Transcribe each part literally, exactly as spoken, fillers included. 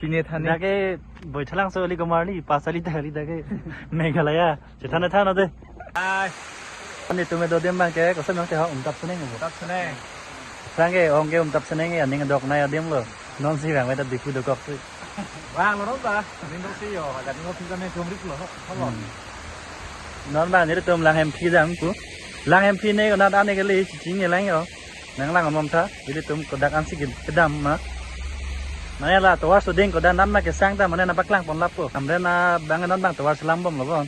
Pine thani. Dak ke Boithalangso ali komarli, pas ali ta ali dak ke Meghalaya. Chethan than ode. Ai. Netum do adim abang ke, koson abang ke ho, umtap seneng bo. Umtap seneng. Aphrang ke ong ke umtap seneng, aning doknei adim lo. Non si vang ave ta Diphu dokok si. Vanglo non ta, aning doksi yo, agak ning doksi kami jumrik lo, ho. Hmm. Non abang nelitum Langhemphi dam pu. Langhemphi ne konat ane kali, chini lang yo. Nanglang amom tha, ilitum kodak ansi kedam ma. Mane la tovar soding kodak nam ma kesang ta mane nangpaklang pon lapo. Amren abang non abang tovar selam bomlo bon.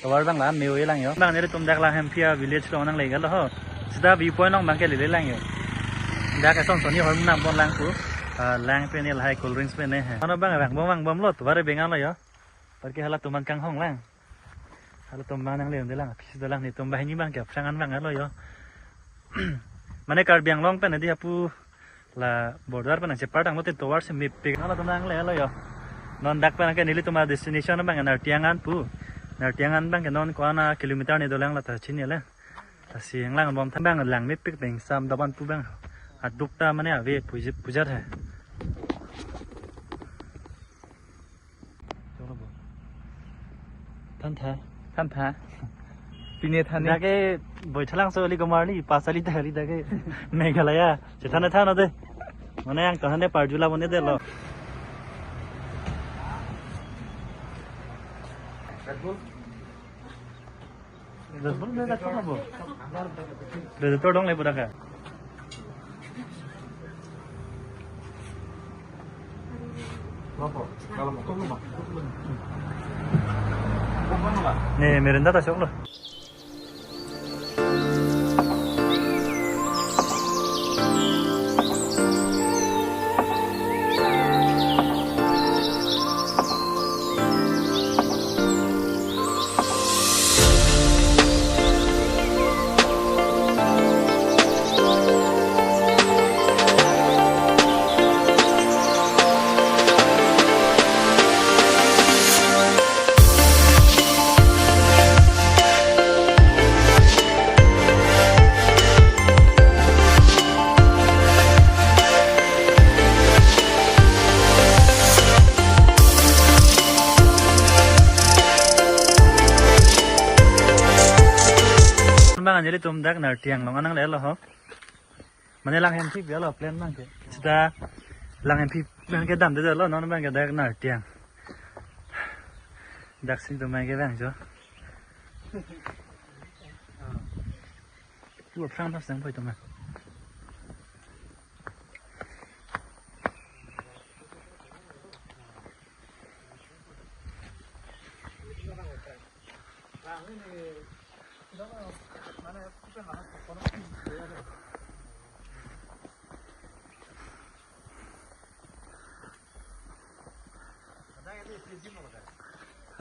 Tovar abang la-an me-oi lang yo. Abang nelitum dak Langhemphi a-village along nangle lo ho. Sita viewpoint along abang ke lele lang yo. Dak eson soni hor nam pon lang pu. Ah, lang pen lahai cold drinks pen he. Ano abang vang bom vang bomlo tovar beng-an lo yo. Parke halatum an kanghong lang. Halatum abang nangle un-e lang, aphi si dolang, netum banghini abang ke aphrang an vanglo yo. Mane Karbi Anglong pen adi apu la border pen nangchepar tanglo te tovar si mepik. Halatum nangle lo yo. Non dak pen ke nelitum a-destination abang Nartiang an pu. Nartiang an abang ke non ko-an a-kilometer ne dolang la ta chinine le. Lasi nanglang bom tha abang lang mepik pen sam daban pu abang. Aduk ta mane ave puji-, pujat hai. Than tha. Than tha. Pine thani. Dak ke Boithalangso ali komarli, pas ali ta ali dak ke Meghalaya. Chethan than ode. Mane yang than de parjula mane de lo. Red Bull ne dak chok bo. Red Bull dong le bo dak ke. Ne merinda ta choklo. Bang anjali tum dak Nartiang along nangle lo ho. Mane Langhemphi bialo plan abang ke. Sita Langhemphi abang ke damde lo, non abang ke dak Nartiang. Dak si tum abang ke vangjo. Tu aphrang ta sang poi tum abang.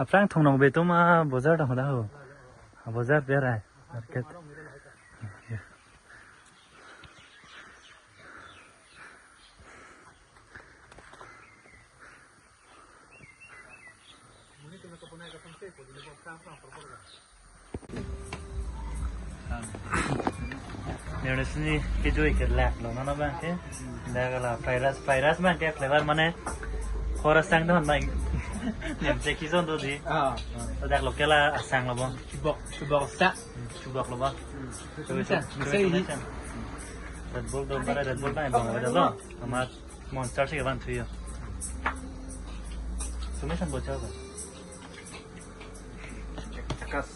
Aphrang Thong Nokbe atum abojar ta hoda ho. Abojar berai market. Nirni sini kejui ke lak lo mano abang ke. Dak la fried rice, fried rice abang ke flavor mane hor asang don abang. Nemche kison do di. Ah. Dak local asang lo abang. Chubok, chubok sa. Chubok lo abang. Hmm. Chubok sa. Chubok sa. Red Bull do, bare Red Bull abang lo. Amat Monster si kevan thuyo. Sumi san bocha ba. Kas.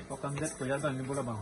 Pokam det koyar bang ni bola bang.